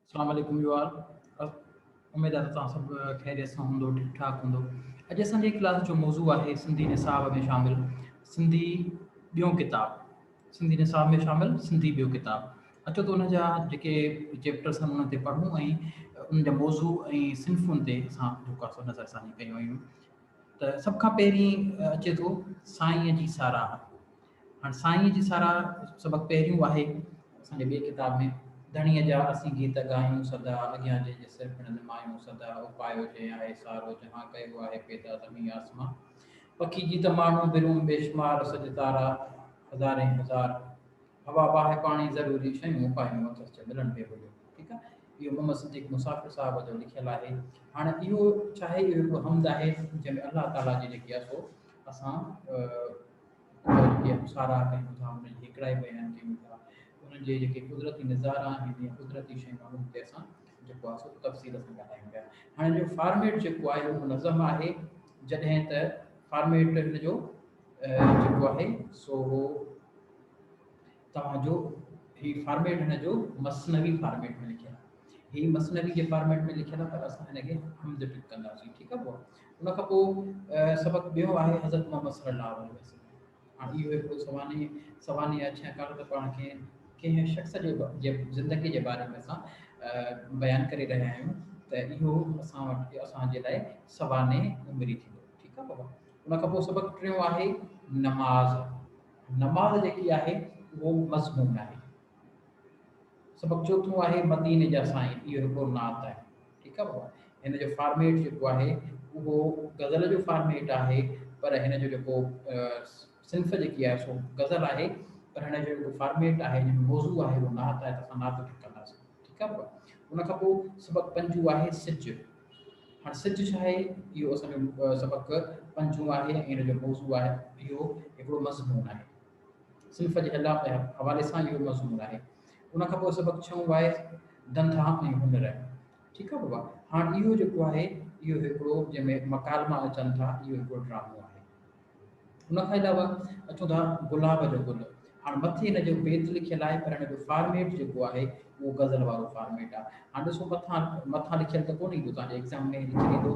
اسلام عليڪم you all اميد آهي ته توهان سڀ خيريت سان هوندو ٺيڪ ٺاڪ هوندو. اڄ اسان جي ڪلاس جو موضوع آهي سنڌي نصاب ۾ شامل سنڌي ٻيون ڪتاب. سنڌي نصاب ۾ شامل سنڌي ٻيو ڪتاب. اچو ته ان جا جيڪي چيپٽرس آهن انهن تي پڙهون ۽ ان جا موضوع ۽ صنفن تي اسان جيڪو آهي سو نظر ثاني ڪيون آهيون. ته سڀ کان پهرين اچي ٿو سائينء جي ساراهه. هاڻ سائينء جي ساراهه سبق پهريون آهي اسان جي ٻئي ڪتاب ۾. ڌڻيء جا اسين گيت ڳايون سدا، اڳيان جنهن جي سر پڻ نمايون سدا، اپايو جنهن آهي سارو جهان، ڪيو آهي پيدا زمين آسمان. پکي جيت ماڻهو برون بيشمار، سج تارا هزارين هزار، هوا باهه پاڻي ضروري شيون اپايون اٿس جي ملن بيهودو. ٺيڪ آهي، اهو محمد صديق مسافر صاحب جو لکيل آهي. هاڻ اهو ڇا آهي؟ اهو هڪڙو حمد آهي جنهن ۾ الله تعاليٰ جي جيڪي آهي سو اسان جيڪي ساراهه ڪيون ٿا، انهن جي هيڪڙائي بيان ڪيون ٿا، انهن جي جيڪي قدرتي نظارا آهن يا قدرتي شيون آهن انهن تي اسان جيڪو آهي سو تفصيل سان ڳالهايون پيا. هاڻي جو فارميٽ جيڪو آهي اهو منظم آهي، جڏهن ته فارميٽ هن جو جيڪو آهي سو توهان جو هي فارميٽ هن جو مثنوي فارميٽ ۾ لکيل آهي. هي مثنوي جي فارميٽ ۾ لکيل آهي پر اسان هن کي حمد ٽڪ ڪنداسين. ٺيڪ آهي. پوء ان کان پوء سبق ٻيو آهي حضرت محمد صلي الله عليه وسلم. هاڻي اهو هڪڙو سوانح سوانح آهي ڇاڪاڻ ته پاڻ کي ڪنهن شخص جي زندگي جي باري ۾ اسان بيان ڪري رهيا آهيون ته اهو اسان وٽ اسان جي لاء سوانح عمري ٿيندو. ٺيڪ آهي بابا. ان کان پوء سبق ٽيون آهي نماز. نماز جيڪي آهي اهو مضمون آهي. سبق چوٿون آهي مديني جا سائين. اهو هڪڙو نعت آهي. ٺيڪ آهي بابا. هن جو فارميٽ جيڪو آهي اهو غزل جو فارميٽ آهي پر هن جو جيڪو صنف جيڪي آهي سو غزل آهي پر هن جو جيڪو فارميٽ آهي جنهن ۾ موضوع آهي اهو نعت آهي ته اسان نعت ٺيڪ ڪنداسين. ٺيڪ آهي بابا. ان کان پوء سبق پنجون آهي سج. هاڻ سج ڇا آهي؟ اهو اسان جو سبق پنجون آهي ۽ ان جو موضوع آهي اهو هڪڙو مضمون آهي. صنف جي حوالي سان اهو مضمون آهي. ان کان پوء سبق ڇهون آهي ڌنڌا ۽ هنر. ٺيڪ آهي بابا. هاڻ اهو جيڪو آهي اهو هڪڙو جنهن ۾ مڪالما اچن ٿا اهو هڪڙو ڊرامو آهي. ان کان علاوه اچون ٿا گلاب جو گل. هاڻ مٿي هن جو بيت لکيل آهي پر هن جو فارميٽ جيڪو آهي اهو غزل وارو فارميٽ آهي. هاڻ ڏسو مٿان مٿان لکيل ته ڪونه ايندو توهان جي ايگزام ۾ لکيل ايندو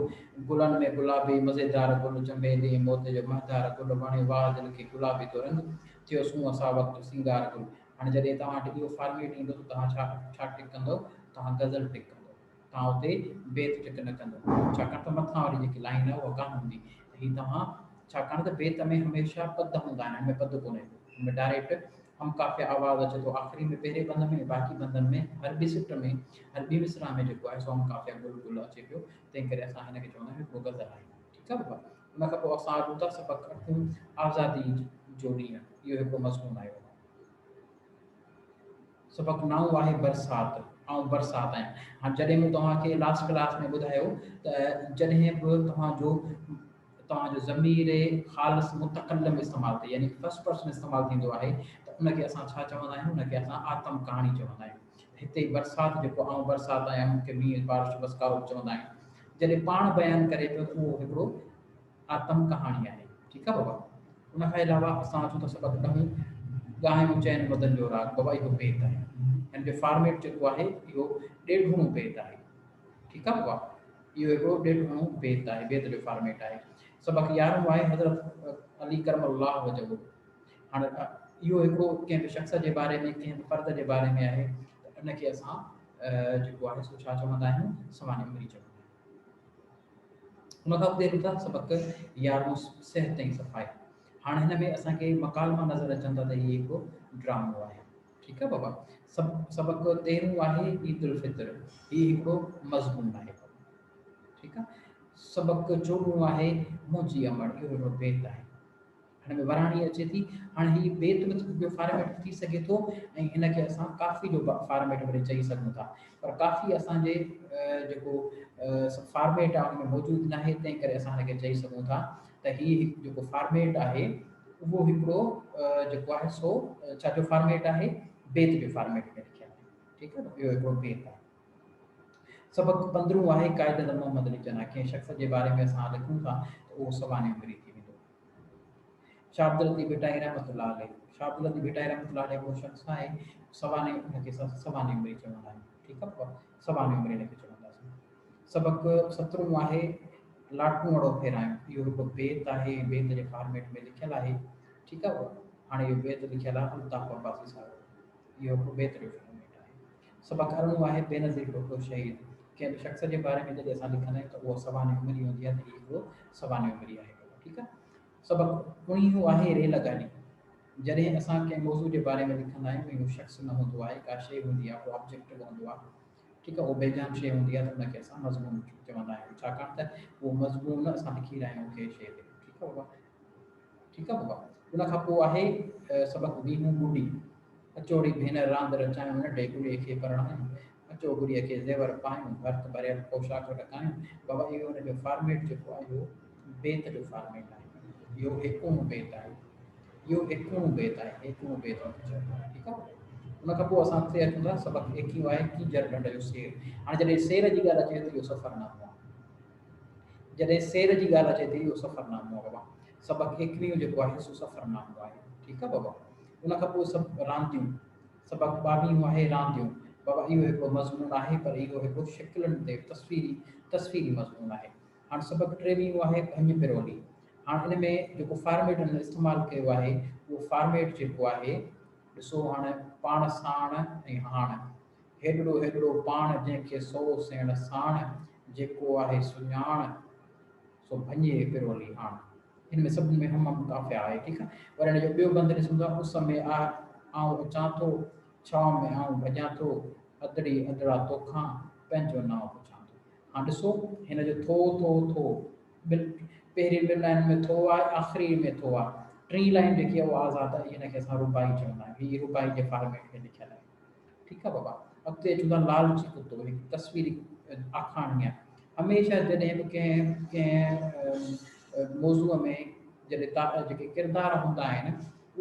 گلن ۾ گلابي مزيدار گل چنبيلي ۽ موتي جو مهدار گل وڻيو واهه دل کي گلابي تو رنگ ٿيو سونهن سا وقت سينگار گل. هاڻي جڏهن توهان وٽ اهو فارميٽ ايندو ته توهان ڇا ڇا ٽڪ ڪندو؟ توهان غزل ٽڪ ڪندو. توهان اتي بيت ٽڪ نه ڪندو ڇاڪاڻ ته مٿان واري جيڪي لائين آهي اها ڪانه هوندي ته هي توهان ڇاڪاڻ ته بيت ۾ هميشه پد هوندا آهن هن ۾ پد ڪونهي ڪو هن ۾ ڊائريڪٽ هم قافيه آواز اچي ٿو آخري ۾ پهرين بند ۾ باقي بندن ۾ هر ٻي سٽ ۾ هر ٻي مصرع ۾ جيڪو آهي سو هم قافيه گل گل اچي پيو تنهن ڪري اسان هن کي چوندا آهيون هڪڙو غزل آهي. ٺيڪ آهي بابا. ان کان پوء اسان اچون ٿا سبق اٺون آزادي جو ڏينهن. اهو هڪڙو مضمون آيو. سبق نائون آهي برسات. آئون برسات آهيان. هاڻ جڏهن مون توهان کي لاسٽ ڪلاس ۾ ٻڌايو ته جڏهن به توهان جو ضمير خالص متڪلم استعمال ٿئي يعني فرسٽ پرسن استعمال ٿيندو آهي ته ان کي اسان ڇا چوندا آهيون؟ ان کي اسان آتم ڪهاڻي چوندا آهيون. هتي برسات جيڪو آئون برسات آهيان مون کي مينهن بارش وسڪارو به چوندا آهيون. جڏهن پاڻ بيان ڪري پيو ته اهو هڪڙو آتم ڪهاڻي آهي. ٺيڪ آهي بابا. ان کان علاوه اسان اچون ٿا سبق ڏهون ڳايون چئن مدن جو راڳ. بابا اهو بيت آهي. هن جو فارميٽ جيڪو آهي اهو ڏيڍوڻو بيت آهي. ٺيڪ آهي بابا. اهو هڪڙو ڏيڍوڻو بيت آهي، بيت جو فارميٽ آهي. سبق يارهون آهي حضرت علي ڪرم الله وجهه. هاڻ اهو هڪڙو ڪنهن به شخص جي باري ۾ ڪنهن به فرد جي باري ۾ آهي ته ان کي اسان جيڪو آهي سو ڇا چوندا آهيون؟ سوانح عمري چوندا آهيون. ان کان اڳتي هلون ٿا سبق يارهون صحت ۽ صفائي. هاڻ هن ۾ اسان کي مڪالما نظر اچن ٿا ته هي هڪڙو ڊرامو آهي. ٺيڪ آهي بابا. سبق تيرهون آهي عيد الفطر. هي هڪڙو مضمون آهي. ٺيڪ آهي. سبق چوڏهون آهي منهنجي امڙ. اهو هڪڙو بيت آهي. هن ۾ وراڻي اچي ٿي. هاڻي هي بيت به جو فارميٽ ٿي سگهي ٿو ۽ هن کي اسان ڪافي جو فارميٽ وري چئي سگهون ٿا پر ڪافي اسان جي جيڪو فارميٽ آهي ان ۾ موجود ناهي تنهن ڪري اسان هن کي چئي سگهون ٿا ته هي جيڪو فارميٽ آهي اهو هڪڙو جيڪو آهي سو ڇا جو فارميٽ آهي؟ بيت جو فارميٽ ۾ لکيل آهي. ٺيڪ آهي نه اهو هڪڙو بيت آهي. سبق پندرهون آهي قائد اعظم محمد علي جناح. ڪنهن شخص جي باري ۾ اسان لکون ٿا ته اهو سوانح عمري ٿي ويندو. شاهه عبداللطيف ڀٽائي رحمة الله عليه، شاهه عبداللطيف ڀٽائي رحمة الله عليه اهو شخص آهي سوانح ان کي اسان سوانح عمري چوندا آهيون. ٺيڪ آهي بابا، سوانح عمري ان کي چونداسين. سبق سترهون آهي لاٽونئڙو ڦيرايون. اهو هڪ بيت آهي، بيت جي فارميٽ ۾ لکيل آهي. ٺيڪ آهي بابا، هاڻي اهو بيت لکيل آهي الطاف عباسي صاحب جو. اهو هڪ بيت جو فارميٽ آهي. سبق ارڙهون آهي بينظير ڀٽو شهيد. ڪنهن به شخص جي باري ۾ جڏهن اسان لکندا آهيون ته اها سوانح عمري هوندي آهي ته هي هڪڙو سوانح عمري آهي بابا. ٺيڪ آهي. سبق اڻيهون آهي ريل گاڏي. جڏهن اسان ڪنهن موضوع جي باري ۾ لکندا آهيون ۽ اهو شخص نه هوندو آهي، ڪا شيء هوندي آهي، ڪو آبجيڪٽ به هوندو آهي، ٺيڪ آهي، اهو بيجان شيء هوندي آهي ته ان کي اسان مضمون چوندا آهيون، ڇاڪاڻ ته اهو مضمون اسان لکي رهيا آهيون ڪنهن شيء تي. ٺيڪ آهي بابا، ٺيڪ آهي بابا. ان کان پوء آهي سبق ويهون گڏي. اچو ڙي ڀينر راند رچايون، ننڍي گڏي کي پرڻايون، اچو گڏيء کي زيور پايون، ڀرت ڀريل پوشاڪ ڍڪايون. بابا اهو ان جو فارميٽ جيڪو آهي اهو بيت جو فارميٽ آهي. اهو هيڪوڻو بيت آهي. اهو هيڪوڻو بيت آهي. هيڪوڻو بيت ان کي چئبو آهي. ٺيڪ آهي. ان کان پوء اسان اڳتي اچون ٿا. سبق ايڪيهون آهي ڪينجهر ڍنڍ جو سير. هاڻي جڏهن سير جي ڳالهه اچي ٿي اهو سفرنامو آهي. جڏهن سير جي ڳالهه اچي ٿي اهو سفرنامو آهي بابا. سبق ايڪويهون جيڪو آهي سو سفرنامو آهي. ٺيڪ آهي بابا. ان کان پوء سڀ رانديون. سبق ٻاويهون آهي رانديون. بابا اهو هڪڙو مضمون آهي پر اهو هڪڙو شڪلن تي تصويري تصويري مضمون آهي. هاڻ سبق ٽيويهون آهي ڀڃ پرولي. هاڻ ان ۾ جيڪو فارميٽ هن استعمال ڪيو آهي اهو فارميٽ جيڪو آهي ڏسو هاڻ پاڻ ساڻ ۽ هاڻ. هيڏڙو هيڏڙو پاڻ جنهن کي سو سيڻ ساڻ جيڪو آهي سڃاڻ سو ڀڃي پرولي هاڻ. هن ۾ سڀني ۾ هم هم قافيا آهي. ٺيڪ آهي. وري هن جو ٻيو بند ڏسون ٿا اس ۾ آئون اچان ٿو ڇانو ۾ آئون ڀڄان ٿو ادڙي ادڙا توکان پنهنجو نانء پڇان ٿو. هاڻ ڏسو هن جو ٿو ٿو ٿو ٻن پهرين ٻن لائنن ۾ ٿو آهي آخري ۾ ٿو آهي. ٽين لائن جيڪي آهي اها آزاد آهي هن کي اسان رباعي چوندا آهيون. هي رباعي جي فارميٽ ۾ لکيل آهي. ٺيڪ آهي بابا. اڳتي اچون ٿا لالچي ڪتو هڪ تصويري آکاڻي آهي. هميشه جڏهن به ڪنهن ڪنهن موضوع ۾ جڏهن جيڪي ڪردار هوندا آهن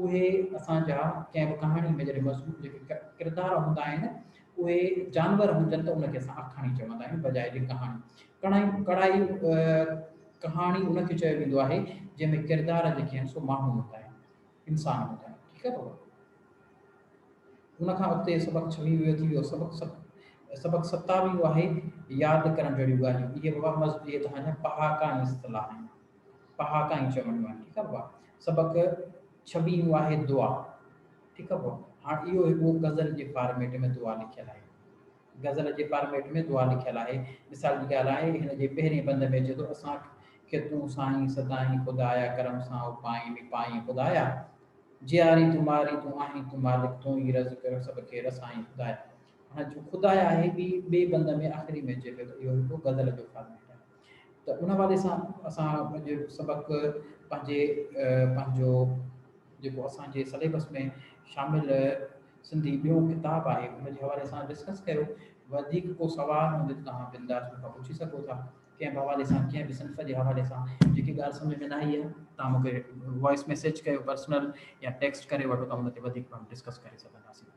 اهي اسان جا ڪنهن به ڪهاڻي ۾ جڏهن مضمون جيڪي ڪردار هوندا آهن اهي جانور هجن ته ان کي اسان آکاڻي چوندا آهيون بجاء جي ڪهاڻي. ڪڙهائي ڪڙهائي ڪهاڻي ان کي چيو ويندو آهي جنهن ۾ ڪردار جيڪي آهن سو ماڻهو هوندا آهن انسان هوندا آهن. ٺيڪ آهي بابا. ان کان اڳتي سبق ڇويهون ٿي ويو. سبق سبق ستاويهون آهي ياد ڪرڻ جهڙيون ڳالهيون. اهي بابا مز اهي توهان جا پهاڪا ۽ اصطلاح آهن. پهاڪا ۽ چوڻيون آهن. ٺيڪ آهي بابا. سبق ڇويهون آهي دعا. ٺيڪ آهي بابا. هاڻ اهو هڪ غزل جي فارميٽ ۾ دعا لکيل آهي. غزل جي فارميٽ ۾ دعا لکيل آهي. مثال جي ڳالهه آهي هن جي پهرين بند ۾ اچي ٿو اسان کي تون سائين سدائين خدايا ڪرم سان اپائين نپائين خدايا جيارين تون مارين تون آهين تون مالڪ تون ئي رزق سڀ کي رسائين خدايا. هاڻي جو خدايا آهي ٻي ٻئي بند ۾ آخري ۾ اچي پيو ته اهو هڪ غزل جو فارميٽ آهي ته ان حوالي سان اسان اڄ سبق پنهنجي پنهنجو جيڪو اسان جي سليبس ۾ شامل سنڌي ٻيو ڪتاب آهي ان جي حوالي سان ڊسڪس ڪيو. وڌيڪ ڪو سوال هوندي ته توهان بنداس مون کان پڇي سگهو ٿا ڪنهن به حوالي سان ڪنهن به صنف جي حوالي سان جيڪي ڳالهه سمجهه ۾ نه آئي آهي توهان مون کي وائس ميسيج ڪيو پرسنل يا ٽيڪسٽ ڪري وٺو ته ان تي وڌيڪ پاڻ ڊسڪس ڪري سگهنداسين.